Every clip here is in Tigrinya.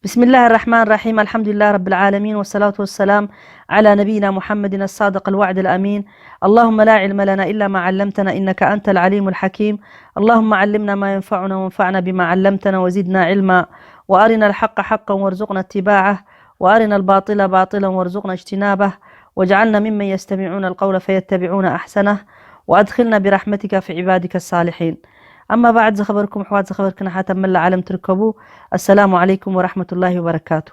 بسم الله الرحمن الرحيم. الحمد لله رب العالمين، والصلاة والسلام على نبينا محمد الصادق الوعد الأمين. اللهم لا علم لنا إلا ما علمتنا إنك أنت العليم الحكيم. اللهم علمنا ما ينفعنا وانفعنا بما علمتنا وزدنا علما، وأرنا الحق حقا وارزقنا اتباعه، وأرنا الباطل باطلا وارزقنا اجتنابه، واجعلنا ممن يستمعون القول فيتبعون أحسنه، وأدخلنا برحمتك في عبادك الصالحين. أما بعد، ዝኸበርኩም ኣሕዋት፣ ዝኸበርክን ኣሓት ኣብ መላእ ዓለም ትርከቡ፣ ኣሰላሙ ዓለይኩም ወራሕመቱላሂ ወበረካቱ።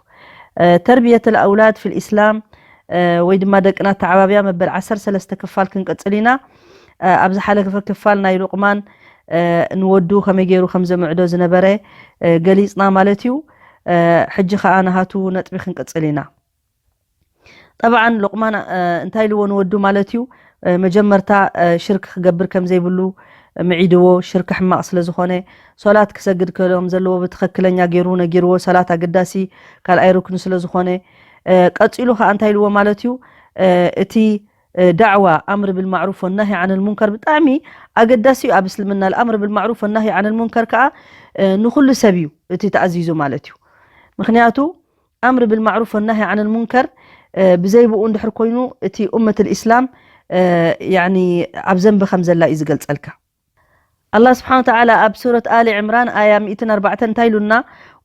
ተርብየት ኣውላድ ፊል ኢስላም፣ ወይ ድማ ደቅና ተዓባብያ መበል ዓሰርተ ሰለስተ ክፋል ክንቅጽል ኢና። ኣብዚ ሓለፈ ክፋል ናይ ሉቕማን ንወዱ ከመይ ገይሩ ከም ዘምዕዶ ዝነበረ ገሊጽና ማለት እዩ። ሕጂ ኸኣ ናሃቱ ነጥቢ ክንቅጽል ኢና። ጠብዓን ሉቕማን እንታይ ኢልዎ ንወዱ ማለት እዩ? መጀመርታ ሽርክ ክገብር ከም ዘይብሉ ምዒድዎ። ሽርክ ሕማቕ ስለ ዝኾነ፣ ሶላት ክሰግድ ከም ዘለዎ ብትኽክለኛ ገይሩ ነጊርዎ። ሰላት ኣገዳሲ ካልኣይ ሩክን ስለ ዝኾነ፣ ቀጺሉ ኸኣ እንታይ ኢልዎ ማለት እዩ? እቲ ዳዕዋ፣ ኣምር ብልማዕሩፍ ወናሂ ዓንል ሙንከር ብጣዕሚ ኣገዳሲ እዩ ኣብ እስልምና። ኣምር ብልማዕሩፍ ወናሂ ዓንል ሙንከር ከኣ ንኹሉ ሰብ እዩ እቲ ተኣዚዙ ማለት እዩ። ምኽንያቱ ኣምር ብልማዕሩፍ ወናሂ ዓንል ሙንከር ብዘይ ብኡ እንድሕር ኮይኑ፣ እቲ ኡመት ልእስላም ያኒ ኣብ ዘንቢ ከም ዘላ እዩ ዝገልጸልካ። ኣላህ ስብሓን ወተዓላ ኣብ ሱረት ኣሊ ዕምራን ኣያ ሚእትን ኣርባዕተን እንታይ ኢሉና?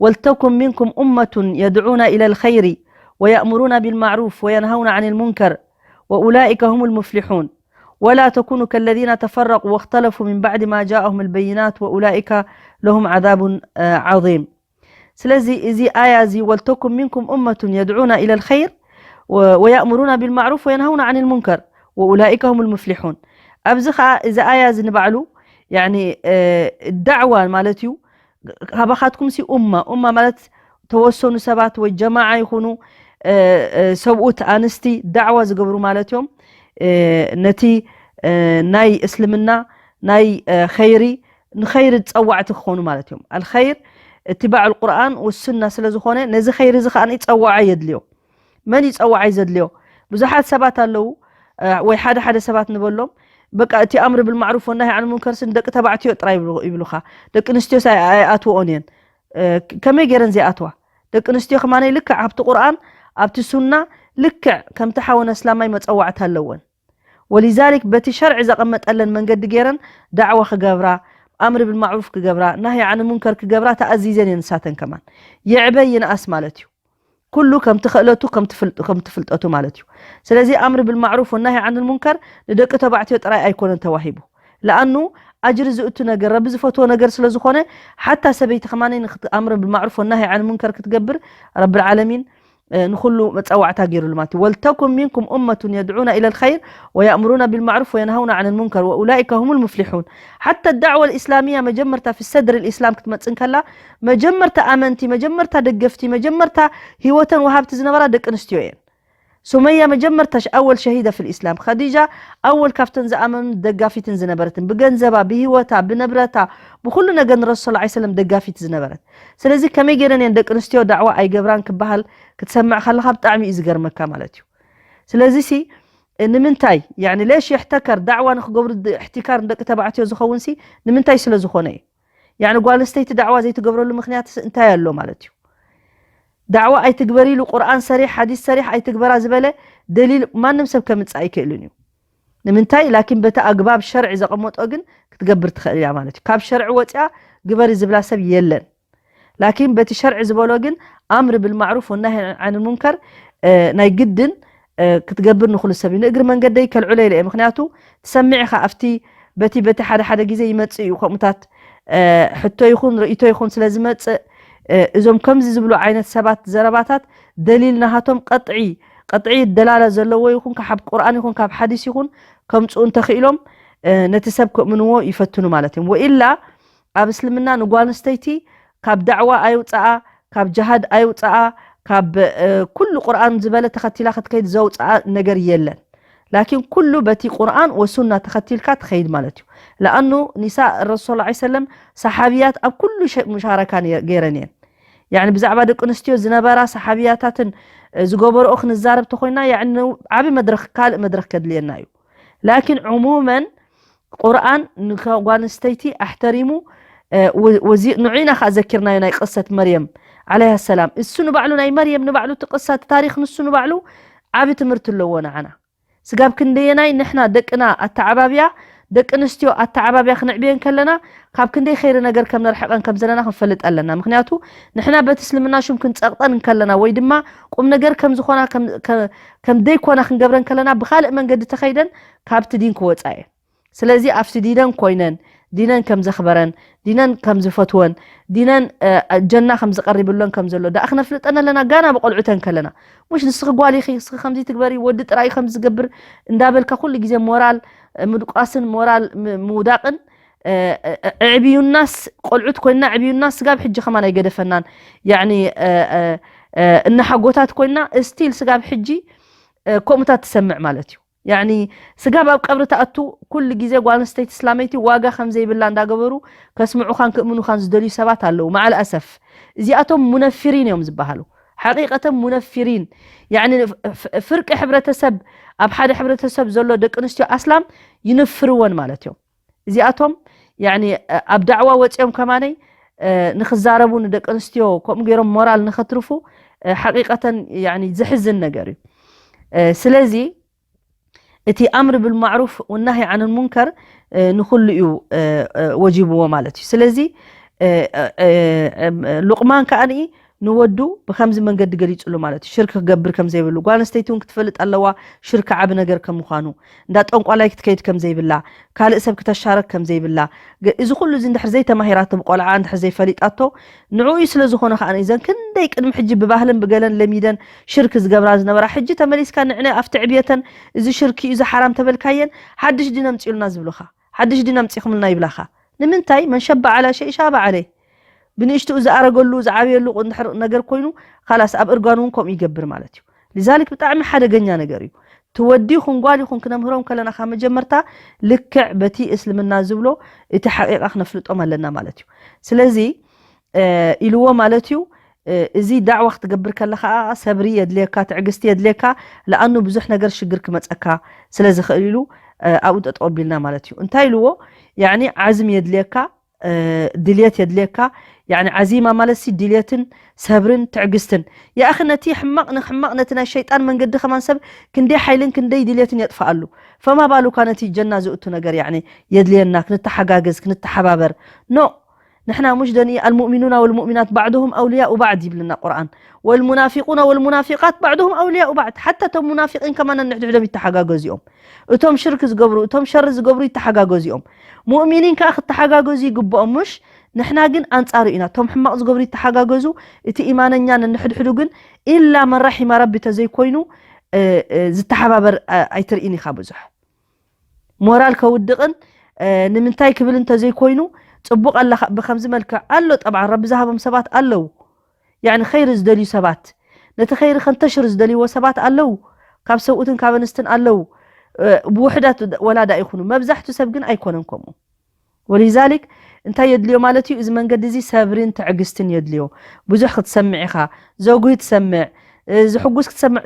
"ወልተኩን ሚንኩም ኡመቱን የድዑና ኢለ ልኸይሪ ወየእምሩና ቢልማዕሩፍ ወየንሃውና ዓን ልሙንከር ወኡላኢከ ሁም ልሙፍሊሑን ወላ ተኩኑ ከለዚነ ተፈረቁ ወክተለፉ ምን ባዕድ ማ ጃአሁም ልበይናት ወኡላኢከ ለሁም ዓዛቡን ዓዚም." ስለዚ እዚ ኣያ እዚ "ወልተኩን ሚንኩም ኡመቱን የድዑና ኢለ ልኸይር ወየእምሩና ቢልማዕሩፍ ወየንሃውና ዓን ልሙንከር ወኡላኢከ ሁም ልሙፍሊሑን." ኣብዚ ኸዓ እዚ ኣያ እዚ ንባዕሉ ያኒ ዳዕዋ ማለት እዩ። ካባኻትኩም ሲ ኡማ፣ ኡማ ማለት ተወሰኑ ሰባት ወይ ጀማዓ ይኹኑ ሰብኡት ኣንስቲ ዳዕዋ ዝገብሩ ማለት እዮም። ነቲ ናይ እስልምና ናይ ኸይሪ ንኸይሪ ጸዋዕቲ ክኾኑ ማለት እዮም። ኣልኸይር እትባዕ ቁርኣን ወሱና ስለ ዝኾነ ነዚ ኸይሪ እዚ ኸዓ ጸዋዓ የድልዮ። መን እዩ ጸዋዓይ ዘድልዮ? ብዙሓት ሰባት ኣለዉ ወይ ሓደ ሓደ ሰባት ንበሎም፣ በቃ እቲ ኣምር ብልማዕሩፍ ወናሂ ዓን ሙንከር ስን ደቂ ተባዕትዮ ጥራይ ይብሉኻ። ደቂ ኣንስትዮስ ኣይኣትወኦን እየን። ከመይ ገይረን ዘይኣትዋ? ደቂ ኣንስትዮ ከማነይ ልክዕ ኣብቲ ቁርኣን ኣብቲ ሱና ልክዕ ከምቲ ሓወን ኣስላማይ መጸዋዕታ ኣለወን። ወሊዛሊክ በቲ ሸርዒ ዘቐመጠለን መንገዲ ገይረን ዳዕዋ ክገብራ፣ ኣምሪ ብልማዕሩፍ ክገብራ፣ ናሂ ዓን ሙንከር ክገብራ ተኣዚዘን እየን ንሳተን ከማን። ይዕበ ይንኣስ ማለት እዩ። ኩሉ ከምቲ ክእለቱ ከምቲ ፍልጠቱ ማለት እዩ። ስለዚ ኣምሪ ብልማዕሩፍ ወናሂ ዓን ሙንከር ንደቂ ተባዕትዮ ጥራይ ኣይኮነን ተዋሂቡ። ለኣኑ ኣጅሪ ዝእቱ ነገር፣ ረቢ ዝፈትዎ ነገር ስለ ዝኾነ፣ ሓታ ሰበይቲ ከማን ኣምሪ ብልማዕሩፍ ወናሂ ዓን ሙንከር ክትገብር ረብል ዓለሚን ንኹሉ መጸዋዕታ ገይሩሉ ማለት እዩ። "ወልተኩን ሚንኩም ኡመቱን የድዑና ኢለ ልኸይር ወየእምሩና ቢልማዕሩፍ ወየንሃውና ዓን ልሙንከር ወኡላኢከ ሁም ልሙፍሊሑን." ሓታ ዳዕዋ ልእስላምያ መጀመርታ ፊ ሰድር ልእስላም ክትመጽእ እንከላ መጀመርታ ኣመንቲ፣ መጀመርታ ደገፍቲ፣ መጀመርታ ህይወተን ወሃብቲ ዝነበራ ደቂ ኣንስትዮ እየን። ሱመያ መጀመርታ ኣወል ሸሂዳ ፊ ልእስላም፣ ኸዲጃ ኣወል ካብተን ዝኣመኑ ደጋፊትን ዝነበረትን፣ ብገንዘባ፣ ብህይወታ፣ ብንብረታ፣ ብኹሉ ነገር ንረሱል ሰለላሁ ዐለይሂ ወሰለም ደጋፊት ዝነበረት። ስለዚ ከመይ ገይረን እየን ደቂ ኣንስትዮ ዳዕዋ ኣይገብራን ክበሃል ክትሰምዕ ከለኻ ብጣዕሚ እዩ ዝገርመካ ማለት እዩ። ስለዚ ሲ ንምንታይ ያኒ ሌሽ የሕተከር ዳዕዋ ንክገብሩ ድ- እሕቲካር ንደቂ ተባዕትዮ ዝኸውን ሲ ንምንታይ ስለ ዝኾነ እዩ? ያኒ ጓል ኣንስተይቲ ዳዕዋ ዘይትገብረሉ ምክንያት ስ- እንታይ ኣሎ ማለት እዩ? ዳዕዋ ኣይትግበሪ ኢሉ ቁርኣን ሰሪሕ ሓዲስ ሰሪሕ ኣይትግበራ ዝበለ ደሊል ማንም ሰብ ከምጽእ ኣይክእልን እዩ። ንምንታይ ላኪን በቲ ኣግባብ ሸርዒ ዘቐመጦ ግን ክትገብር ትኽእል እያ ማለት እዩ። ካብ ሸርዒ ወፂኣ ግበሪ ዝብላ ሰብ የለን። ላኪን በቲ ሸርዒ ዝበሎ ግን ኣምሪ ብልማዕሩፍ ወናሂ ዓን ሙንከር ናይ ግድን ክትገብር ንኹሉ ሰብ እዩ። ንእግሪ መንገደይ ከልዕሎ ኢለ እየ። ምክንያቱ ትሰምዕ ኢኻ ኣብቲ በቲ በቲ ሓደ ሓደ ግዜ ይመጽእ እዩ ከምኡታት ሕቶ ይኹን ርእይቶ ይኹን ስለ ዝመጽእ እዞም ከምዚ ዝብሉ ዓይነት ሰባት ዘረባታት ደሊል ናሃቶም ቀጥዒ ቀጥዒ ደላላ ዘለዎ ይኹን ካብ ቁርኣን ይኹን ካብ ሓዲስ ይኹን ከምጽኡ እንተኽኢሎም ነቲ ሰብ ክእምንዎ ይፈትኑ ማለት እዮም። ወኢላ ኣብ እስልምና ንጓል ኣንስተይቲ ካብ ዳዕዋ ኣይውፅኣ፣ ካብ ጀሃድ ኣይውፅኣ፣ ካብ ኩሉ ቁርኣን ዝበለ ተኸቲላ ክትከይድ ዘውፅኣ ነገር የለን። ላኪን ኩሉ በቲ ቁርኣን ወሱና ተኸቲልካ ትኸይድ ማለት እዩ። ለኣኑ ኒሳ ረሱል ላ ሰለም ሰሓብያት ኣብ ኩሉ ሙሻረካ ገይረን እየን። ያኒ ብዛዕባ ደቂ ኣንስትዮ ዝነበራ ሰሓብያታትን ዝገበረኦ ክንዛረብ ተኮይና ያኒ ዓብ መድረክ ካልእ መድረክ ከድልየና እዩ። ላኪን ዕሙመን ቁርኣን ንጓል ኣንስተይቲ ኣሕተሪሙ ንዑ ኢና ከዓ ዘኪርናዮ ናይ ቅሰት መርየም ዓለይሃ ሰላም። እሱ ንባዕሉ ናይ መርየም ንባዕሉ እቲ ቅሳ እቲ ታሪኽ ንሱ ንባዕሉ ዓቢ ትምህርቲ ኣለዎ ንዓና። ስጋብ ክንደየናይ ንሕና ደቅና ኣተዓባብያ፣ ደቂ ኣንስትዮ ኣተዓባብያ ክነዕብየን ከለና ካብ ክንደይ ኸይሪ ነገር ከም ነርሕቐን ከም ዘለና ክንፈልጥ ኣለና። ምኽንያቱ ንሕና በቲ እስልምና ሹም ክንጸቕጠን እንከለና ወይ ድማ ቁም ነገር ከም ዝኾና ከም ከ- ከም ደይኮና ክንገብረን ከለና ብኻልእ መንገዲ ተኸይደን ካብቲ ዲን ክወጻ እየን። ስለዚ ኣብቲ ዲነን ኮይነን ዲነን ከም ዘኽበረን ዲነን ከም ዝፈትወን ዲነን እ፣ ጀና ከም ዝቐርብለን ከም ዘሎ ደኣ ክነፍልጠን ኣለና ጋና ብቆልዑተን ከለና። ሙሽ ንስኺ ጓል ኢኺ፣ ንስኺ ከምዚ ትግበሪ፣ ወዲ ጥራይ ከምዚ ዝገብር እንዳበልካ ኩሉ ግዜ ሞራል እ፣ ምድቋስን ሞራል ም- ምውዳቕን እ፣ እ፣ እ፣ ዕብዩናስ ቆልዑት ኮይና ዕብዩናስ ስጋብ ሕጂ ከማን ኣይገደፈናን። ያኒ እ፣ እ፣ እ፣ እናሓጎታት ኮይና ስቲል ስጋብ ሕጂ እ፣ ከምኡታት ትሰምዕ ማለት እዩ። ያኒ ስጋብ ኣብ ቀብሪ ትኣቱ ኩሉ ግዜ ጓል ኣንስተይቲ እስላመይቲ ዋጋ ከም ዘይብላ እንዳገበሩ ከስምዑኻን ክእምኑኻን ዝደልዩ ሰባት ኣለዉ። መዓል ኣሰፍ እዚኣቶም ሙነፊሪን እዮም ዝበሃሉ። ሓቂቀተን ሙነፊሪን ያኒ ፍ- ፍ- ፍርቂ ሕብረተሰብ ኣብ ሓደ ሕብረተሰብ ዘሎ ደቂ ኣንስትዮ ኣስላም ይንፍርወን ማለት እዮም። እዚኣቶም ያኒ ኣብ ዳዕዋ ወፂኦም ከማነይ እ፣ ንክዛረቡ ንደቂ ኣንስትዮ ከምኡ ገይሮም ሞራል ንከትርፉ እ፣ ሓቂቀተን ያኒ ዘሕዝን ነገር እዩ። እ፣ ስለዚ እቲ ኣምር ብልማዕሩፍ ወናሂ ዓን ሙንከር እ፣ ንኹሉ እዩ እ፣ እ፣ ወጂብዎ ማለት እዩ። ስለዚ እ፣ እ፣ እ፣ ሉቅማን ከኣ ንኢ ንወዱ ብከምዚ መንገዲ ገሊጹሉ ማለት እዩ። ሽርክ ክገብር ከም ዘይብሉ ጓል ኣንስተይቲ እውን ክትፈልጥ ኣለዋ። ሽርክ ዓቢ ነገር ከም ምዃኑ እንዳ ጠንቋላይ ክትከይድ ከም ዘይብላ ካልእ ሰብ ክተሻረክ ከም ዘይብላ ገ- እዚ ኩሉ እዚ እንድሕር ዘይተማሂራቶ ብቆልዓ እንድሕር ዘይፈሊጣቶ ንዕኡ ስለ ዝኾነ ከዓ እዘን ክንደይ ቅድሚ ሕጂ ብባህልን ብገለን ለሚደን ሽርክ ዝገብራ ዝነበራ ሕጂ ተመሊስካ ንዕነ ኣብቲ ዕብየተን እዚ ሽርክ እዩ እዚ ሓራም ተበልካየን ሓድሽ ዲን ኣምፅኡልና ዝብሉኻ ሓድሽ ዲን ኣምፂኹምልና ይብላኻ ንምንታይ መን ሸባ ዓላ ሸይ ሻባ ዓለይ ብንእሽትኡ ዝኣረገሉ ዝዓብየሉ እንድሕር ነገር ኮይኑ ካላስ ኣብ እርጋኑ እውን ከምኡ ይገብር ማለት እዩ ሊዛሊክ ብጣዕሚ ሓደገኛ ነገር እዩ ትወዲ ይኹን ጓል ይኹን ክነምህሮም ከለና ካብ መጀመርታ ልክዕ በቲ እስልምና ዝብሎ እቲ ሓቂቃ ክነፍልጦም ኣለና ማለት እዩ ስለዚ ኢልዎ ማለት እዩ እዚ ዳዕዋ ክትገብር ከለካ ሰብሪ የድልየካ ትዕግስቲ የድልየካ ለኣኑ ብዙሕ ነገር ሽግር ክመፀካ ስለ ዝኽእል ኢሉ ኣብኡ ጠጠው ኣቢልና ማለት እዩ እንታይ ኢልዎ ያኒ ዓዝም የድልየካ ድልየት የድልየካ ያኒ ዓዚማ ማለት ሲ ድልየትን ሰብርን ትዕግስትን ያእኺ ነቲ ሕማቕ ንሕማቕ ነቲ ናይ ሸይጣን መንገዲ ከማን ሰብ ክንደይ ሓይልን ክንደይ ድልየትን የጥፍኣሉ ፈማ ባሉካ ነቲ ጀና ዝእቱ ነገር ያኒ የድልየና ክንተሓጋገዝ ክንተሓባበር ኖ ንሕና ሙሽ ደኒ المؤمنون والمؤمنات بعضهم أولياء بعض ይብልና ቁርኣን والمنافقون والمنافقات بعضهم أولياء بعض ሓታ ቶም ሙናፊቂን ከማን ንሕድሕዶም ይተሓጋገዙ እዮም እቶም ሽርክ ዝገብሩ እቶም ሸር ዝገብሩ ይተሓጋገዙ እዮም ሙእሚኒን ከዓ ክተሓጋገዙ ይግብኦም ሙሽ ንሕና ግን ኣንጻሩ ኢና ቶም ሕማቕ ዝገብሩ ይተሓጋገዙ እቲ ኢማነኛ ንንሕድሕዱ ግን ኢላ መን ረሒማ ረቢ ተዘይኮይኑ ዝተሓባበር ኣይትርኢን ኢኻ ብዙሕ ሞራል ከውድቕን ንምንታይ ክብል እንተዘይኮይኑ ፅቡቕ ኣለኻ ብከምዚ መልክዕ ኣሎ ጠብዓ ረቢ ዝሃቦም ሰባት ኣለዉ ያኒ ኸይሪ ዝደልዩ ሰባት ነቲ ኸይሪ ከንተሽር ዝደልይዎ ሰባት ኣለዉ ካብ ሰብኡትን ካብ ኣንስትን ኣለዉ ብውሕዳት ወላዳ ይኹኑ መብዛሕቱ ሰብ ግን ኣይኮነን ከምኡ ወሊዛሊክ እንታይ የድልዮ ማለት እዩ እዚ መንገዲ እዚ ሰብርን ትዕግስትን የድልዮ ብዙሕ ክትሰምዕ ኢኻ ዘጉይ ትሰምዕ ዝሕጉስ ክትሰምዕ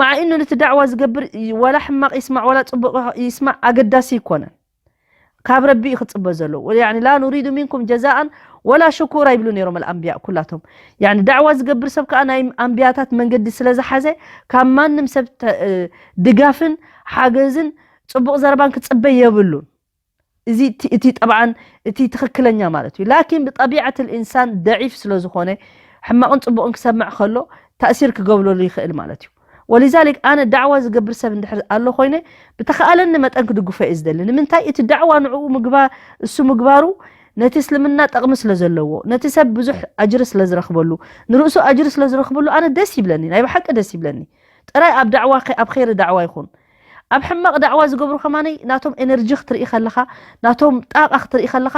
ማዓ ኢኑ ነቲ ዳዕዋ ዝገብር ዋላ ሕማቕ ይስማዕ ዋላ ፅቡቕ ይስማዕ ኣገዳሲ ይኮነን ካብ ረቢ እዩ ክፅበ ዘለዎ ላ ኑሪዱ ሚንኩም ጀዛኣን ወላ ሽኩራ ይብሉ ነይሮም ኣልኣንብያ ኩላቶም ያኒ ዳዕዋ ዝገብር ሰብ ከዓ ናይ ኣንብያታት መንገዲ ስለ ዝሓዘ ካብ ማንም ሰብ ድጋፍን ሓገዝን ፅቡቕ ዘረባን ክፅበ የብሉን እዚ እቲ ጠብዓን እቲ ትኽክለኛ ማለት እዩ ላኪን ብጠቢዓት ልኢንሳን ደዒፍ ስለ ዝኾነ ሕማቕን ፅቡቕን ክሰምዕ ከሎ ተእሲር ክገብረሉ ይኽእል ማለት እዩ ወሊዛሊክ ኣነ ዳዕዋ ዝገብር ሰብ እንድሕር ኣሎ ኮይነ ብተኸኣለኒ መጠን ክድግፎ እየ ዝደሊ ንምንታይ እቲ ዳዕዋ ንዕኡ ምግባር እሱ ምግባሩ ነቲ እስልምና ጠቕሚ ስለ ዘለዎ ነቲ ሰብ ብዙሕ ኣጅሪ ስለ ዝረኽበሉ ንርእሱ ኣጅሪ ስለ ዝረኽበሉ ኣነ ደስ ይብለኒ ናይ ብሓቂ ደስ ይብለኒ ጥራይ ኣብ ዳዕዋ ኣብ ኸይሪ ዳዕዋ ይኹን ኣብ ሕማቕ ዳዕዋ ዝገብሩ ከማነይ ናቶም ኤነርጂ ክትርኢ ከለኻ ናቶም ጣቓ ክትርኢ ከለኻ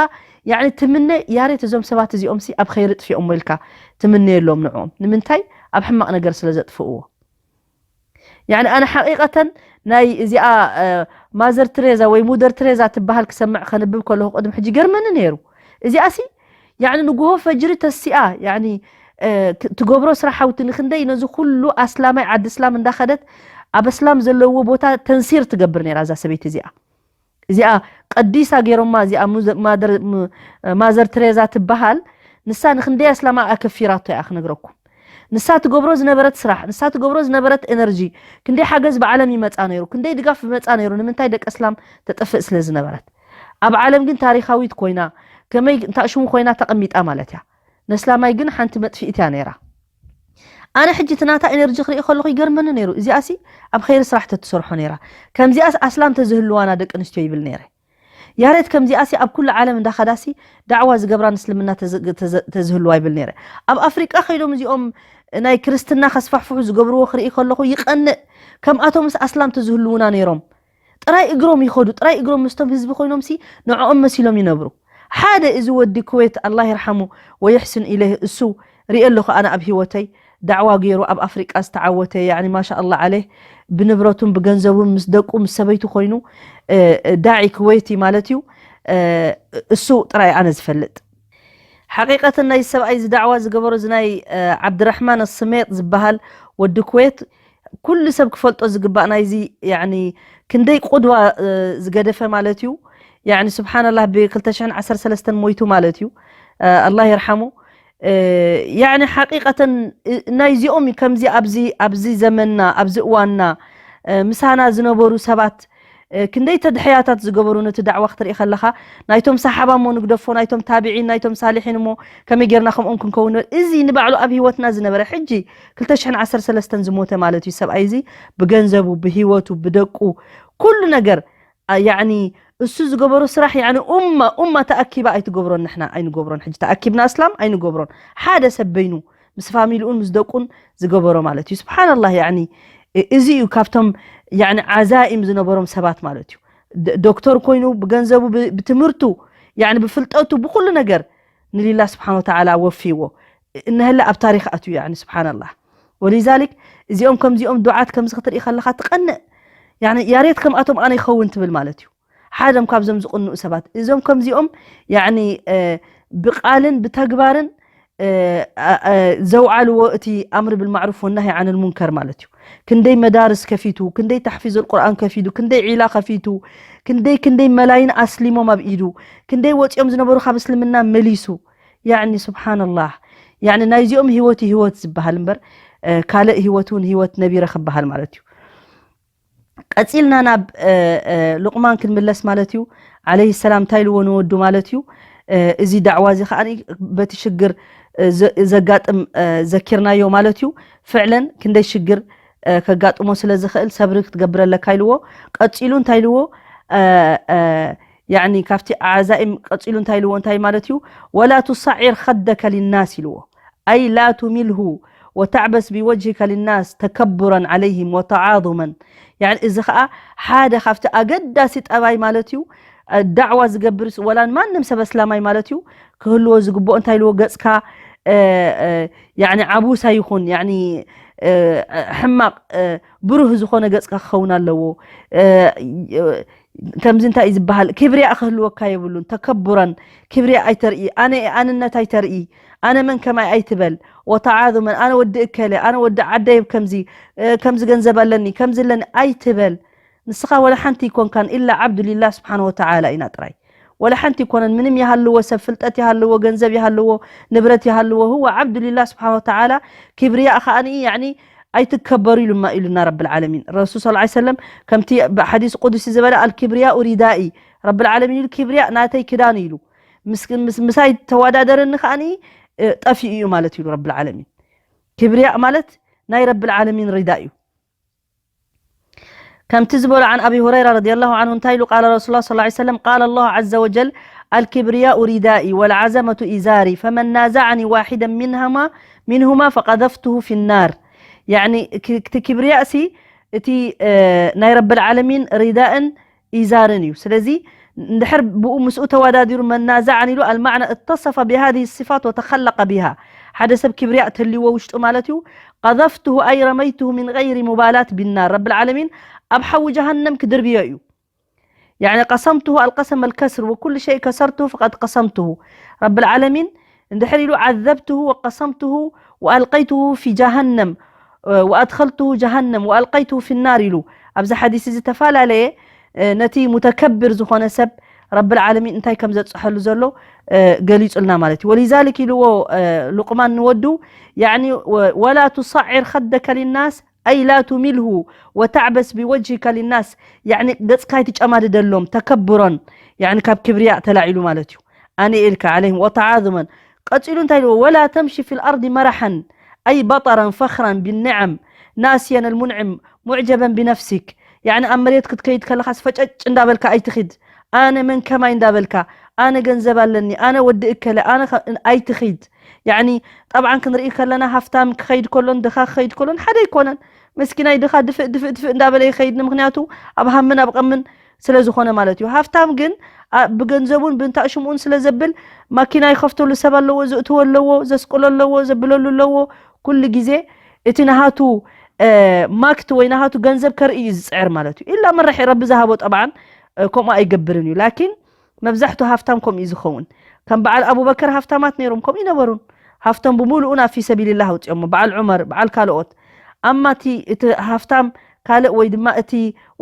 ያኒ ትምነ ያሬት እዞም ሰባት እዚኦም ሲ ኣብ ኸይሪ ጥፊኦሞ ኢልካ ትምነየሎም ንዕኦም ንምንታይ ኣብ ሕማቕ ነገር ስለ ዘጥፍእዎ ያኒ ኣነ ሓቂቀተን ናይ እዚኣ ማዘር ትሬዛ ወይ ሙደር ትሬዛ ትበሃል ክሰምዕ ከንብብ ከለኹ ቅድሚ ሕጂ ገርመኒ ነይሩ እዚኣ ሲ ያኒ ንጉሆ ፈጅሪ ተሲኣ ያኒ ትገብሮ ስራሕ ሓውቲ ንክንደይ ነዚ ኩሉ ኣስላማይ ዓዲ እስላም እንዳኸደት ኣብ እስላም ዘለዎ ቦታ ተንሲር ትገብር ነይራ እዛ ሰበይቲ እዚኣ እዚኣ ቀዲሳ ገይሮማ እዚኣ ማዘር ትሬዛ ትበሃል ንሳ ንክንደይ ኣስላማ ኣከፊራቶ እያ ክነግረኩም። ንሳ ትገብሮ ዝነበረት ስራሕ፣ ንሳ ትገብሮ ዝነበረት ኤነርጂ፣ ክንደይ ሓገዝ ብዓለም ይመጻ ነይሩ፣ ክንደይ ድጋፍ ይመጻ ነይሩ፣ ንምንታይ ደቂ ኣስላም ተጠፍእ ስለ ዝነበረት። ኣብ ዓለም ግን ታሪኻዊት ኮይና፣ ከመይ እንታይ ሽሙ ኮይና ተቐሚጣ ማለት እያ። ነስላማይ ግን ሓንቲ መጥፊእት እያ ነይራ። ኣነ ሕጂ እቲ ናታ ኤነርጂ ክርኢ ከለኹ ይገርመኒ ነይሩ። እዚኣሲ ኣብ ኸይሪ ስራሕ ተትሰርሖ ነይራ። ከምዚኣስ ኣስላም ተዝህልዋና ደቂ ኣንስትዮ ይብል ነይረ። ያሬት ከምዚኣሲ ኣብ ኩሉ ዓለም እንዳኸዳሲ ዳዕዋ ዝገብራ ንእስልምና ተዝ- ተዝ- ተዝህልዋ ይብል ነይረ። ኣብ ኣፍሪቃ ከይዶም እዚኦም ናይ ክርስትና ከስፋሕፍሑ ዝገብርዎ ክርኢ ከለኹ ይቐንእ። ከምኣቶምስ ኣስላም ተዝህልውና ነይሮም። ጥራይ እግሮም ይኸዱ፣ ጥራይ እግሮም ምስቶም ህዝቢ ኮይኖምሲ ንዕኦም መሲሎም ይነብሩ። ሓደ እዚ ወዲ ኩዌት ኣላህ ይርሓሙ ወይሕስን ኢለይህ እሱ ሪኤ ኣለኹ ኣነ ኣብ ህይወተይ ዳዕዋ ገይሩ ኣብ ኣፍሪቃ ዝተዓወተ ያኒ ማሻ ኣላህ ዓለይህ ብንብረቱን ብገንዘቡን ምስ ደቁ ምስ ሰበይቱ ኮይኑ እ፣ እ፣ ዳዒ ኩዌቲ ማለት እዩ። እ፣ እሱ ጥራይ ኣነ ዝፈልጥ። ሓቂቀትን ናይ ሰብኣይ እዚ ዳዕዋ ዝገበሮ እዚ ናይ እ፣ ዓብድራሕማን ስሜጥ ዝበሃል ወዲ ኩዌት ኩሉ ሰብ ክፈልጦ ዝግባእ ናይዚ ያኒ ክንደይ ቁድዋ እ፣ ዝገደፈ ማለት እዩ። ያኒ ስብሓንላህ ብ ክልተ ሽሕን ዓሰርተ ሰለስተን ሞይቱ ማለት እዩ። እ፣ ኣላህ ይርሓሙ። እ፣ ያኒ ሓቂቀተን እ፣ ናይዚኦም እዩ ከምዚ ኣብዚ ኣብዚ ዘመንና ኣብዚ እዋንና እ፣ ምሳና ዝነበሩ ሰባት እ፣ ክንደይ ተድሕያታት ዝገበሩ ነቲ ዳዕዋ ክትርኢ ከለኻ ናይቶም ሰሓባ እሞ ንግደፎ ናይቶም ታቢዒን ናይቶም ሳሊሒን እሞ ከመይ ጌርና ከምኦም ክንከውን ንብል። እዚ ንባዕሉ ኣብ ህይወትና ዝነበረ ሕጂ ክልተ ሽሕን ዓሰርተ ሰለስተን ዝሞተ ማለት እዩ ሰብኣይ እዚ ብገንዘቡ ብህይወቱ ብደቁ ኩሉ ነገር ኣ፣ ያዕኒ እሱ ዝገበሮ ስራሕ ያዕኒ ኡማ ኡማ ተኣኪባ ኣይትገብሮን ንሕና ኣይንገብሮን ሕጂ ተኣኪብና እስላም ኣይንገብሮን ሓደ ሰብ በይኑ ምስ ፋሚልኡን ምስ ደቁን ዝገበሮ ማለት እዩ ስብሓንላህ ያዕኒ እ- እዚ እዩ ካብቶም ያዕኒ ዓዛኢም ዝነበሮም ሰባት ማለት እዩ ድ- ዶክተር ኮይኑ ብገንዘቡ ብ- ብትምህርቱ ያዕኒ ብፍልጠቱ ብኩሉ ነገር ንሊላ ስብሓን ወተዓላ ወፊዎ እነሀለ ኣብ ታሪክ ኣትዩ ያዕኒ ስብሓንላህ ወሊዛሊክ እዚኦም ከምዚኦም ዱዓት ከምዚ ክትርኢ ከለካ ትቐንእ ያዕኒ ያሬት ከምኣቶም ኣነ ይኸውን ትብል ማለት እዩ ሓደም ካብዞም ዝቕንኡ ሰባት እዞም ከምዚኦም ያዕኒ እ፣ ብቃልን ብተግባርን እ፣ እ፣ እ፣ ዘውዓልዎ እቲ ኣምር ብልማዕሩፍ ወናሂ ዓንል ሙንከር ማለት እዩ ክንደይ መዳርስ ከፊቱ ክንደይ ታሕፊዝ ቁርኣን ከፊቱ ክንደይ ዒላ ከፊቱ ክንደይ ክንደይ መላይን ኣስሊሞም ኣብ ኢዱ ክንደይ ወፂኦም ዝነበሩ ካብ እስልምና መሊሱ ያዕኒ ስብሓንላህ ያዕኒ ናይዚኦም ህይወት እዩ ህይወት ዝበሃል እምበር እ፣ ካልእ ህይወት እውን ህይወት ነቢረ ክበሃል ማለት እዩ ቀፂልና ናብ እ፣ እ፣ ሉቕማን ክንምለስ ማለት እዩ ዓለይሂ ሰላም እንታይ ኢልዎ ንወዱ ማለት እዩ እ፣ እዚ ዳዕዋ እዚ ከዓ በቲ ሽግር እ፣ ዘ- ዘጋጥም እ፣ ዘኪርናዮ ማለት እዩ ፍዕለን ክንደይ ሽግር እ፣ ከጋጥሞ ስለ ዝኽእል ሰብሪ ክትገብር ኣለካ ኢልዎ ቀፂሉ እንታይ ኢልዎ እ፣ እ፣ ያዕኒ ካብቲ ዓዛኢም ቀፂሉ እንታይ ኢልዎ እንታይ ማለት እዩ ወላ ቱሳዒር ኸደከ ሊናስ ኢልዎ ኣይ ላ ቱሚልሁ ወተዕበስ ብወጅሂከ ልናስ ተከቡረን ዓለይህም ወተዓظመን ያዕኒ እዚ ከዓ ሓደ ካብቲ ኣገዳሲ ጠባይ ማለት እዩ እ፣ ዳዕዋ ዝገብር ስ- ወላ ንማንም ሰብ ኣስላማይ ማለት እዩ ክህልዎ ዝግብኦ እንታይ ኢልዎ ገፅካ እ፣ እ፣ ያዕኒ ዓቡሳ ይኹን ያዕኒ እ፣ እ፣ ሕማቕ እ፣ ብሩህ ዝኾነ ገፅካ ክኸውን ኣለዎ እ፣ እ፣ ከምዚ እንታይ እዩ ዝበሃል ክብርያ ክህልወካ የብሉን ተከቡረን ክብርያ ኣይተርኢ ኣነ ኣንነት ኣይተርኢ ኣነ መን ከማይ ኣይትበል ወተዓዙመን ኣነ ወዲ እከለ ኣነ ወዲ ዓደይ ከምዚ እ፣ ከምዚ ገንዘብ ኣለኒ ከምዚ ኣለኒ ኣይትበል ንስኻ ወላ ሓንቲ ይኮንካን ኢላ ዓብዱ ሊላህ ስብሓን ወተዓላ ኢና ጥራይ ወላ ሓንቲ ይኮነን ምንም ይሃልዎ ሰብ ፍልጠት ይሃልዎ ገንዘብ ይሃልዎ ንብረት ይሃልዎ ህወ ዓብዱ ሊላህ ስብሓን ወተዓላ ክብርያ ከዓኒ ያዕኒ ኣይትከበሩ ኢሉማ ኢሉና ረብል ዓለሚን ረሱል ስ ሰለም ከምቲ ሓዲስ ቁዱሲ ዝበለ ኣልክብርያኡ ሪዳኢ ረብል ዓለሚን ኢሉ ክብርያ ናተይ ክዳን ኢሉ ምስ- ምስ- ምሳይ ተወዳደረኒ ከዓኒ እ፣ ጠፊኡ እዩ ማለት ኢሉ ረብል ዓለሚን ክብርያ ማለት ናይ ረብል ዓለሚን ሪዳ እዩ ከምቲ ዝበሎ عن أبي هريرة رضي الله عنه እንታይ ኢሉ قال رسول الله صلى الله عليه وسلم قال الله عز وجل الكبرياء ردائي والعظمة إزاري فمن نازعني واحدا منهما منهما فقذفته في النار يعني ክ- እቲ ክብርያ ሲ እቲ እ፣ ናይ ረብል ዓለሚን ሪዳእን ኢዛርን እዩ ስለዚ እንድሕር ብኡ ምስኡ ተወዳዲሩ መናዛዓን ኢሉ المعنى اتصف بهذه الصفات وتخلق بها ሓደ ሰብ ክብርያ ተልዎ ውሽጡ ማለት እዩ قذفته أي رميته من غير مبالاة بالنار رب العالمين ኣብ ሓዊ ጀሃነም ክድርብዮ እዩ يعني قسمته القسم الكسر وكل شيء كسرته فقد قسمته رب العالمين እንድሕር ኢሉ عذبته وقسمته وألقيته في جهنم وأدخلته جهنم وألقيته في النار ኢሉ ኣብዚ ሓዲስ እዚ ዝተፈላለየ ነቲ ሙተከብር ዝኾነ ሰብ ረብል ዓለሚን እንታይ ከም ዘብፅሐሉ ዘሎ ገሊፁልና ማለት እዩ። ወሊዛሊክ ኢልዎ ሉቅማን ንወዱ፣ ያኒ ወላ ቱሳዒር ኸደከ ሊናስ ኣይ ላ ቱሚልሁ ወተዕበስ ቢወጅሂከ ሊናስ፣ ያኒ ገፅካ ኣይትጨማድደሎም፣ ተከብሮን ያኒ ካብ ክብርያ ተላዒሉ ማለት እዩ። ኣነ ኢልካ ዓለይህም ወተዓዙመን። ቀፂሉ እንታይ ኢልዎ? ወላ ተምሺ ፊል ኣርዲ መራሐን ኣይ በጠረን ፈኽራን ቢኒዓም ናስየን ኣልሙንዕም ሙዕጀበን ቢነፍሲክ። ያኒ ኣብ መሬት ክትከይድ ከለኻስ ፈጨጭ እንዳበልካ ኣይትኺድ። ኣነ መን ከማይ እንዳበልካ፣ ኣነ ገንዘብ ኣለኒ፣ ኣነ ወዲ እከለ፣ ኣነ ኣይትኺድ። ያኒ ጠብዓን ክንርኢ ከለና ሃፍታም ክኸይድ ከሎን ድኻ ክኸይድ ከሎን ሓደ ኣይኮነን። ምስኪናይ ድኻ ድፍእ ድፍእ ድፍእ እንዳበለ ይኸይድ። ንምክንያቱ ኣብ ሃምን ኣብ ቐምን ስለ ዝኾነ ማለት እዩ። ሃፍታም ግን ብገንዘቡን ብንታሽምኡን ስለ ዘብል ማኪና ይኸፍተሉ ሰብ ኣለዎ፣ ዝእትዎ ኣለዎ፣ ዘስቅሎ ኣለዎ፣ ዘብለሉ ኣለዎ። ኩሉ ግዜ እቲ ናሃቱ ማክት ወይ ናሃቱ ገንዘብ ከርኢ እዩ ዝፅዕር ማለት እዩ። ኢላ መራሒ ረቢ ዝሃቦ ጠብዓን ከምኡ ኣይገብርን እዩ። ላኪን መብዛሕቱ ሃፍታም ከምኡ እዩ ዝኸውን። ከም በዓል ኣቡበከር ሃፍታማት ነይሮም፣ ከምኡ ይነበሩን። ሃፍቶም ብምሉኡ ናብ ፊ ሰቢልላህ ኣውፅኦሞ፣ በዓል ዑመር፣ በዓል ካልኦት። ኣማ እቲ እቲ ሃፍታም ካልእ ወይ ድማ እቲ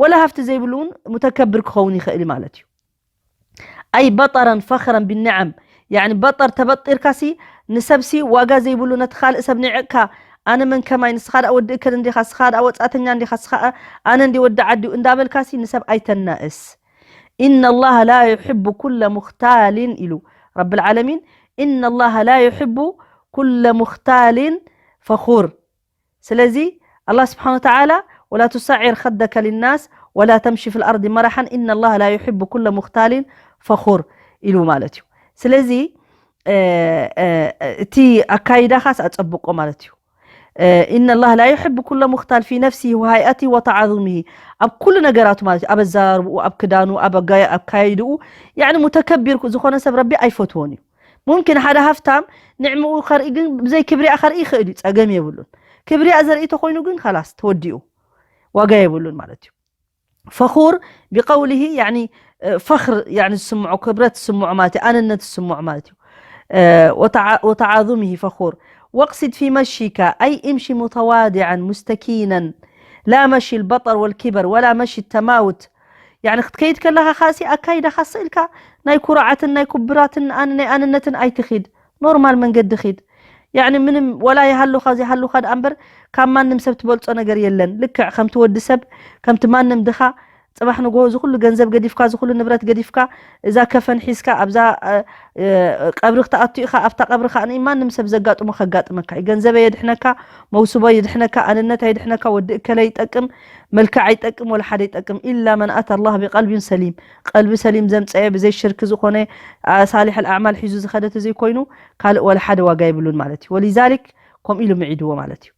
ወላ ሃፍቲ ዘይብሉ እውን ሙተከብር ክኸውን ይኽእል ማለት እዩ። ኣይ በጠረን ፈኽረን ቢኒዓም፣ ያኒ በጠር ተበጢርካሲ ንሰብሲ ዋጋ ዘይብሉ ነቲ ካልእ ሰብ ንዕቕካ፣ ኣነ መን ከማይ፣ ንስኻ ደኣ ወዲ እከል እንዲኻ፣ ስኻ ደኣ ወጻእተኛ እንዲኻ፣ ስኻ ኣነ እንዲ ወዲ ዓዲ እንዳበልካሲ ንሰብ ኣይተናእስ። إن الله لا يحب كل مختال ኢሉ ረብል ዓለሚን። إن الله لا يحب كل مختال فخور። ስለዚ ኣላህ ስብሓነ ወተዓላ ወላ ቱሳዒር ኸደከ ሊናስ ወላ ተምሺ ፊል ኣርዲ መራሓን إن الله لا يحب كل مختال فخور ኢሉ ማለት እዩ። ስለዚ እቲ ኣካይዳኻስ ኣጸብቆ ማለት እዩ። إن الله لا يحب كل مختال في نفسه وهيئته وتعظمه ኣብ ኩሉ ነገራቱ ማለት እዩ። ኣብ ኣዘራርብኡ፣ ኣብ ክዳኑ፣ ኣብ ኣጋይ-፣ ኣብ ካይድኡ፣ ያኒ ሙተከቢር ዝኾነ ሰብ ረቢ ኣይፈትዎን እዩ። ሙምኪን ሓደ ሃፍታም ንዕምኡ ከርኢ ግን ብዘይ ክብሪኣ ከርኢ ይኽእል እዩ፣ ጸገም የብሉን። ክብሪኣ ዘርኢ ተኾይኑ ግን ካላስ ተወዲኡ፣ ዋጋ የብሉን ማለት እዩ። ፈኹር ቢቀውሊሂ፣ ያኒ ፈኽር፣ ያኒ ዝስምዖ፣ ክብረት ዝስምዖ ማለት እዩ፣ ኣነነት ዝስምዖ ማለት እዩ። ወተዓዙሚሂ ፈኹር። ወቅሲድ ፊ መሺካ ኣይ እምሺ ሙተዋዲዓን ሙስተኪነን ላ መሺ ልበጠር ወልኪበር ወላ መሺ ተማውት። ያኒ ክትከይድ ከለኻ ካሲ ኣካይዳ ካስ ኢልካ ናይ ኩርዓትን ናይ ኩብራትን ኣነ ናይ ኣነነትን ኣይትኺድ። ኖርማል መንገዲ ኺድ። ያኒ ምንም ወላ ይሃሉኻ ዘይሃሉኻ ደኣ እምበር ካብ ማንም ሰብ ትበልጾ ነገር የለን። ልክዕ ከምቲ ወዲ ሰብ፣ ከምቲ ማንም ድኻ፣ ጽባሕ ንግሆ እዚ ኩሉ ገንዘብ ገዲፍካ፣ እዚ ኩሉ ንብረት ገዲፍካ፣ እዛ ከፈን ሒዝካ ኣብዛ ቀብሪ ክትኣቱ ኢኻ። ኣብታ ቀብሪ ከኣ ማንም ሰብ ዘጋጥሞ ከጋጥመካ እዩ። ገንዘብ የድሕነካ፣ መውስቦ የድሕነካ፣ ኣንነት ኣይድሕነካ፣ ወዲ እከለ ይጠቅም፣ መልክዕ ኣይጠቅም፣ ወላ ሓደ ይጠቅም። ኢላ መን ኣታ ኣላህ ቢቀልቢን ሰሊም። ቀልቢ ሰሊም ዘምጸኤ ብዘይ ሽርክ ዝኾነ ሳሊሕ ኣልኣዕማል ሒዙ ዝኸደ ተዘይኮይኑ ካልእ ወላ ሓደ ዋጋ የብሉን ማለት እዩ። ወሊዛሊክ ከምኡ ኢሉ ምዒድዎ ማለት እዩ።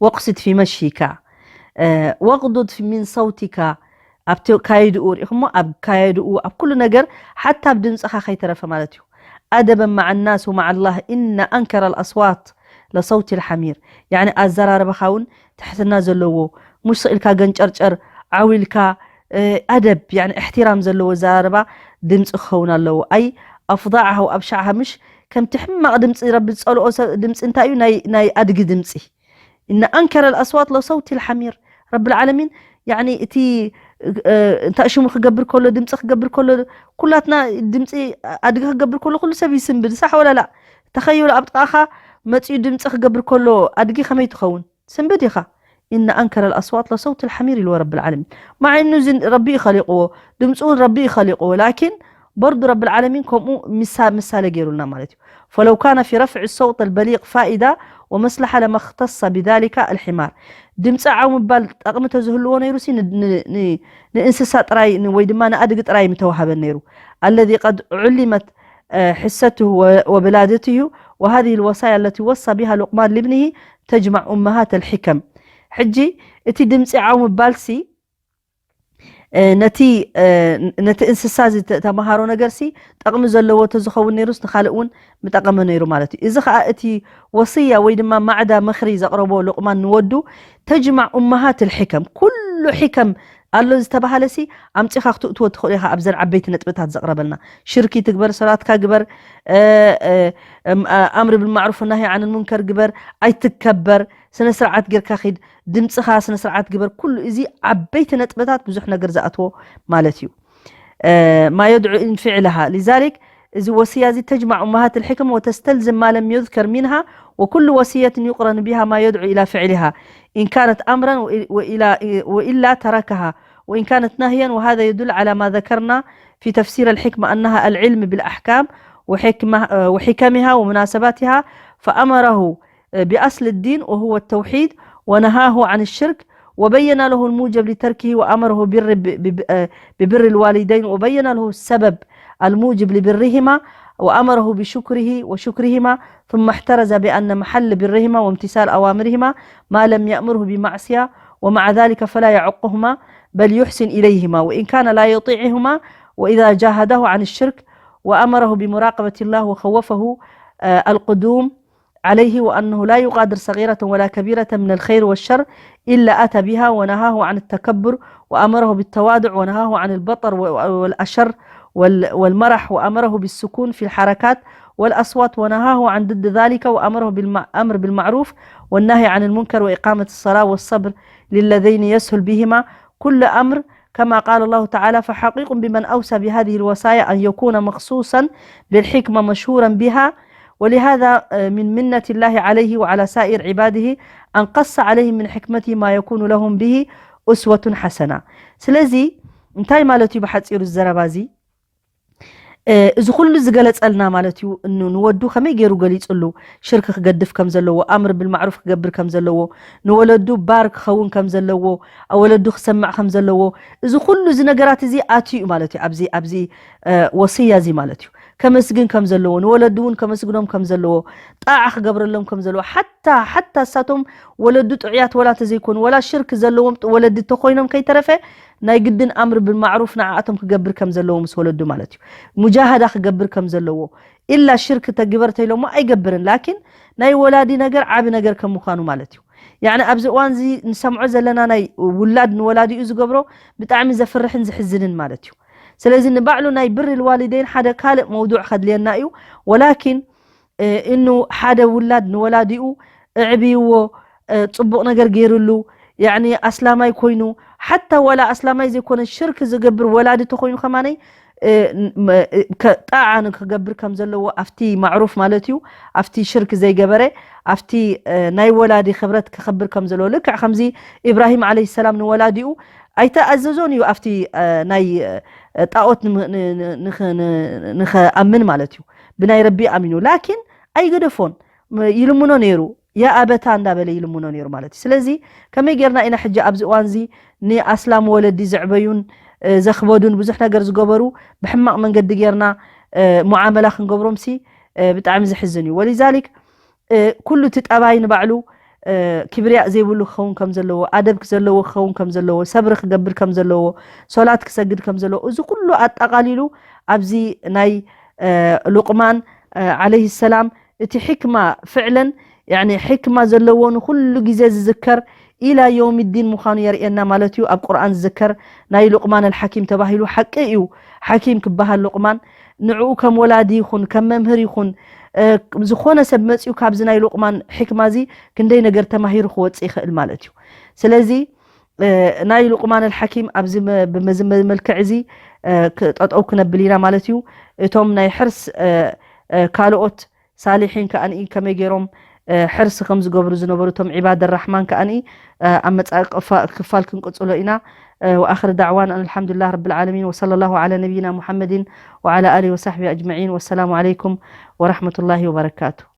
ወቅሲድ ፊ መሺካ ወቅዱድ ሚን ሰውቲካ። ኣብቲ ካየድኡ ርኢኹሞ፣ ኣብ ካየድኡ ኣብ ኩሉ ነገር ሓታ ኣብ ድምፅኻ ከይተረፈ ማለት እዩ። ኣደበን መዓ ናስ ወመዓ ኣላህ ኢነ ኣንከረ ልኣስዋት ለሰውቲ ልሓሚር። ያኒ ኣዘራርባኻ እውን ትሕትና ዘለዎ፣ ሙሽ ስቕ ኢልካ ገንጨርጨር ዓው ኢልካ ኣደብ፣ ያኒ እሕትራም ዘለዎ ኣዘራርባ ድምፂ ክኸውን ኣለዎ። ኣይ ኣፍضعه وأبشعه። ምሽ ከምቲ ሕማቕ ድምፂ ረቢ ዝፀልኦ ሰብ ድምፂ እንታይ እዩ? ናይ ኣድጊ ድምፂ። إن أنكر الأصوات لصوت الحمير. ረብል ዓለሚን ያኒ እቲ እንታይ ሽሙ ክገብር ከሎ፣ ድምፂ ክገብር ከሎ፣ ኩላትና ድምፂ ኣድጊ ክገብር ከሎ ኩሉ ሰብ ይስንብድ። ሳሕ ወላ ላ? ተኸይሉ ኣብ ጥቓኻ መፂኡ ድምፂ ክገብር ከሎ ኣድጊ ከመይ ትኸውን? ስንብድ ኢኻ። إن أنكر الأصوات لصوت الحمير ኢልዎ ረብል ዓለሚን። ማዓ እኑ እዚ ረቢ እዩ ኸሊቕዎ፣ ድምፂ እውን ረቢ እዩ ኸሊቕዎ። ላኪን በርዱ ረብል ዓለሚን ከምኡ ምሳሌ ገይሩልና ማለት እዩ። فلو كان في رفع الصوت البليغ فائدة ومصلحة لما اختص بذلك الحمار። ድምፂ ዓው ምባል ጠቕሚ ተዝህልዎ ነይሩ ሲ ንእንስሳ ጥራይ ወይ ድማ ንኣድጊ ጥራይ ምተዋሃበን ነይሩ። الذي قد علمت حصته وبلادته وهذه الوصايا التي وصى بها لقمان لابنه تجمع أمهات الحكم. ሕጂ እቲ ድምፂ ዓው ምባል ሲ ነቲ ነቲ እንስሳ እዚ ተመሃሮ ነገር ሲ ጠቕሚ ዘለዎ ተዝኸውን ነይሩስ ንኻልእ እውን ምጠቐመ ነይሩ ማለት እዩ። እዚ ኸዓ እቲ ወስያ ወይ ድማ ማዕዳ ምኽሪ ዘቕረቦ ሉቕማን ንወዱ ተጅማዕ ኡመሃት ልሕከም፣ ኩሉ ሕከም ኣሎ ዝተባሃለ ሲ ኣምፂኻ ክትእትዎ ትኽእሉ ኢኻ። ኣብዘን ዓበይቲ ነጥብታት ዘቕረበልና ሽርኪ ትግበር፣ ሰላትካ ግበር፣ ኣምር ብልማዕሩፍ ናሂ ዓን ልሙንከር ግበር፣ ኣይትከበር፣ ስነ ስርዓት ጌርካ ኺድ፣ ድምፅኻ ስነ ስርዓት ግበር። ኩሉ እዚ ዓበይቲ ነጥብታት ብዙሕ ነገር ዝኣትዎ ማለት እዩ። ما يدعو إلى فعلها. لذلك እዚ ወስያ እዚ تجمع أمهات الحكم وتستلزم ما لم يذكر منها، وكل وصية يقرن بها ما يدعو إلى فعلها إن كانت أمرا، وإلا تركها، وإن كانت نهيا. وهذا يدل على ما ذكرنا في تفسير الحكمة أنها العلم بالأحكام وحكمة وحكمها ومناسباتها، فأمره بأصل الدين وهو التوحيد، ونهاه عن الشرك، وبين له الموجب لتركه، وأمره بر ببر الوالدين، وبين له السبب الموجب لبرهما، وأمره بشكره وشكرهما، ثم احترز بأن محل برهما وامتثال أوامرهما ما لم يأمره بمعصية، ومع ذلك فلا يعقهما بل يحسن إليهما وإن كان لا يطيعهما، وإذا جاهداه عن الشرك وأمره بمراقبة الله وخوفه القدوم عليه، وأنه لا يغادر صغيرة ولا كبيرة من الخير والشر إلا أتى بها، ونهاه عن التكبر وأمره بالتواضع، ونهاه عن البطر والأشر والمرح، وأمره بالسكون في الحركات والأصوات، ونهاه عن ضد ذلك، وأمره بالأمر بالمعروف والنهي عن المنكر وإقامة الصلاة والصبر للذين يسهل بهما كل أمر، كما قال الله تعالى: فحقيق بمن أوصى بهذه الوصايا أن يكون مخصوصا بالحكمة مشهورا بها، ولهذا من منة الله عليه وعلى سائر عباده أن قص عليهم من حكمته ما يكون لهم به أسوة حسنة. ስለዚ እንታይ ማለት እዩ ብሓጺሩ ዘረባ እዚ? እዚ ኩሉ ዝገለጸልና ማለት እዩ። ንወዱ ከመይ ገይሩ ገሊጽሉ፣ ሽርክ ክገድፍ ከም ዘለዎ፣ ኣምር ብልማዕሩፍ ክገብር ከም ዘለዎ፣ ንወለዱ ባር ክኸውን ከም ዘለዎ፣ ወለዱ ክሰምዕ ከም ዘለዎ፣ እዚ ኩሉ እዚ ነገራት እዚ ኣትዩ እዩ ማለት እዩ። ኣብዚ ኣብዚ ወስያ እዚ ማለት እዩ ከመስግን ከም ዘለዎ፣ ንወለዱ እውን ከመስግኖም ከም ዘለዎ፣ ጣዓ ክገብረሎም ከም ዘለዎ፣ ሓታ ሓታ እሳቶም ወለዱ ጥዑያት ወላ ተዘይኮኑ፣ ወላ ሽርክ ዘለዎም ወለዲ ተኮይኖም ከይተረፈ ናይ ግድን ኣምር ብልማዕሩፍ ንዓኣቶም ክገብር ከም ዘለዎ ምስ ወለዱ ማለት እዩ። ሙጃሃዳ ክገብር ከም ዘለዎ፣ ኢላ ሽርክ ተግበር ተይሎሞ ኣይገብርን። ላኪን ናይ ወላዲ ነገር ዓቢ ነገር ከም ምዃኑ ማለት እዩ። ያኒ ኣብዚ እዋን እዚ ንሰምዖ ዘለና ናይ ውላድ ንወላዲኡ ዝገብሮ ብጣዕሚ ዘፍርሕን ዝሕዝንን ማለት እዩ። ስለዚ ንባዕሉ ናይ ብር ልዋሊደይን ሓደ ካልእ መውዱዕ ከድልየና እዩ። ወላኪን እኑ ሓደ ውላድ ንወላዲኡ እዕብይዎ፣ ጽቡቕ ነገር ገይርሉ፣ ያኒ ኣስላማይ ኮይኑ፣ ሓታ ወላ ኣስላማይ ዘይኮነ ሽርክ ዝገብር ወላዲ ተኮይኑ ከማነይ ጣዓ ክገብር ከም ዘለዎ ኣብቲ ማዕሩፍ ማለት እዩ፣ ኣብቲ ሽርክ ዘይገበረ፣ ኣብቲ ናይ ወላዲ ክብረት ክኸብር ከም ዘለዎ፣ ልክዕ ከምዚ ኢብራሂም ዓለይሂ ሰላም ንወላዲኡ ኣይተኣዘዞን እዩ ኣብቲ ናይ ጣኦት ንኸኣምን ማለት እዩ። ብናይ ረቢ ኣሚኑ ላኪን ኣይገደፎን፣ ይልምኖ ነይሩ። ያ ኣበታ እንዳበለ ይልምኖ ነይሩ ማለት እዩ። ስለዚ ከመይ ጌርና ኢና ሕጂ ኣብዚ እዋን እዚ ንኣስላም ወለዲ ዘዕበዩን ዘኽበዱን ብዙሕ ነገር ዝገበሩ ብሕማቕ መንገዲ ጌርና ሙዓመላ ክንገብሮምሲ ብጣዕሚ ዘሕዝን እዩ። ወሊዛሊክ ኩሉ እቲ ጠባይ ንባዕሉ ክብርያእ ዘይብሉ ክኸውን ከም ዘለዎ፣ ኣደብ ዘለዎ ክኸውን ከም ዘለዎ፣ ሰብሪ ክገብር ከም ዘለዎ፣ ሶላት ክሰግድ ከም ዘለዎ፣ እዚ ኩሉ ኣጠቓሊሉ ኣብዚ ናይ ሉቕማን ዓለይሂ ሰላም እቲ ሕክማ ፍዕለን ያኒ ሕክማ ዘለዎ ንኹሉ ግዜ ዝዝከር ኢላ የውሚ ዲን ምዃኑ የርእየና ማለት እዩ። ኣብ ቁርኣን ዝዝከር ናይ ሉቕማን ኣልሓኪም ተባሂሉ ሓቂ እዩ። ሓኪም ክበሃል ሉቕማን ንዕኡ ከም ወላዲ ይኹን ከም መምህር ይኹን ዝኾነ ሰብ መፂኡ ካብዚ ናይ ሉቕማን ሕክማ እዚ ክንደይ ነገር ተማሂሩ ክወፅእ ይኽእል ማለት እዩ። ስለዚ ናይ ሉቕማን ኣልሓኪም ኣብዚ ብመዚ መልክዕ እዚ ጠጠው ክነብል ኢና ማለት እዩ። እቶም ናይ ሕርስ ካልኦት ሳሊሒን ከኣ ከመይ ገይሮም ሕርሲ ከም ዝገብሩ ዝነበሩ እቶም ዒባድ ራሕማን ከኣ ኣብ መጻኢ ክፋል ክንቅጽሎ ኢና። وآخر دعوانا أن الحمد لله رب العالمين وصلى الله على نبينا محمد وعلى آله وصحبه أجمعين والسلام عليكم ورحمة الله وبركاته.